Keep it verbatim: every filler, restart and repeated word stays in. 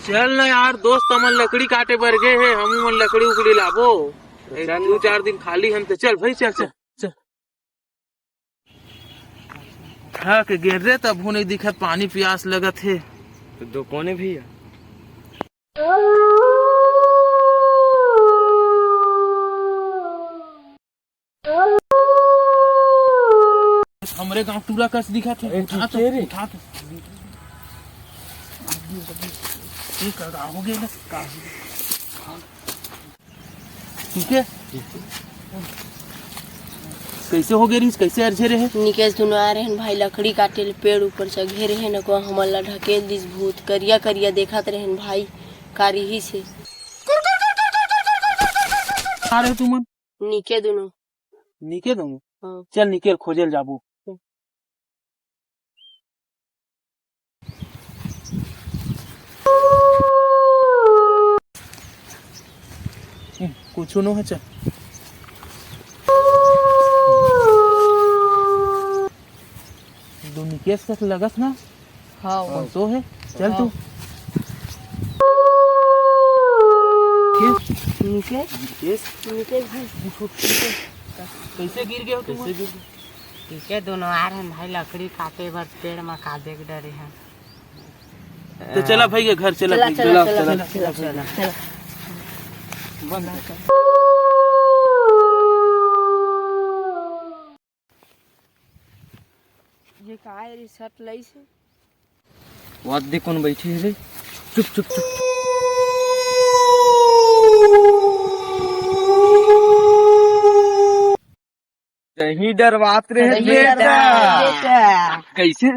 चल ना यार दोस्त, हमन लकड़ी काटे बर गे हे, हमू मन लकड़ी उकड़ी लाबो। एक चल। दू चार दिन खाली हन त चल भाई, चल, चल, चल। थक गेन रे, तभू नइ दिखत, पानी पियास लगत हे। त दो कोने भैया? हमरे गांव टूरा कस दिखत हे। ए, उठा तो, पीछे रे। उठा तो। ये का, का हो गया ना? ठीक है? कैसे हो गए रिहिस? कैसे अरझे रहे? निकेश दुनो आए रहन भाई, लकड़ी काटे ले पेड़ ऊपर चघे रहन, को हमन ला ढकेल दिस भूत, करिया करिया देखत रहन भाई, का रिहिस हे। आ रहे तुमन? निके दुनो। निके दुनो? हाँ। चल निकेल खोजे ल जाबो। हम्म, कुछू नो हे, चल। दू निकेश कस लगस ना? हाँ। कौन तो हे? चल तू। हाँ। निकेश? निकेश? निकेश? निकेश भाई। उठ, उठ, उठ। कैसे गिर गए हो तुम? कैसे गिर गए? ठीक है, दोनों आ रहे हैं भाई, लकड़ी काटे बर पेड़ में का देख डरे हैं। तो चला भाई के घर, चला चला, भाई। चला, चला, चला, चला, चला। चला। ये का है रे, शर्ट लाइस हे? वाद दे कौन बैठी है रे? चुप, चुप, चुप। कहीं डरवात रहे अरे बेटा। बेटा। कैसे?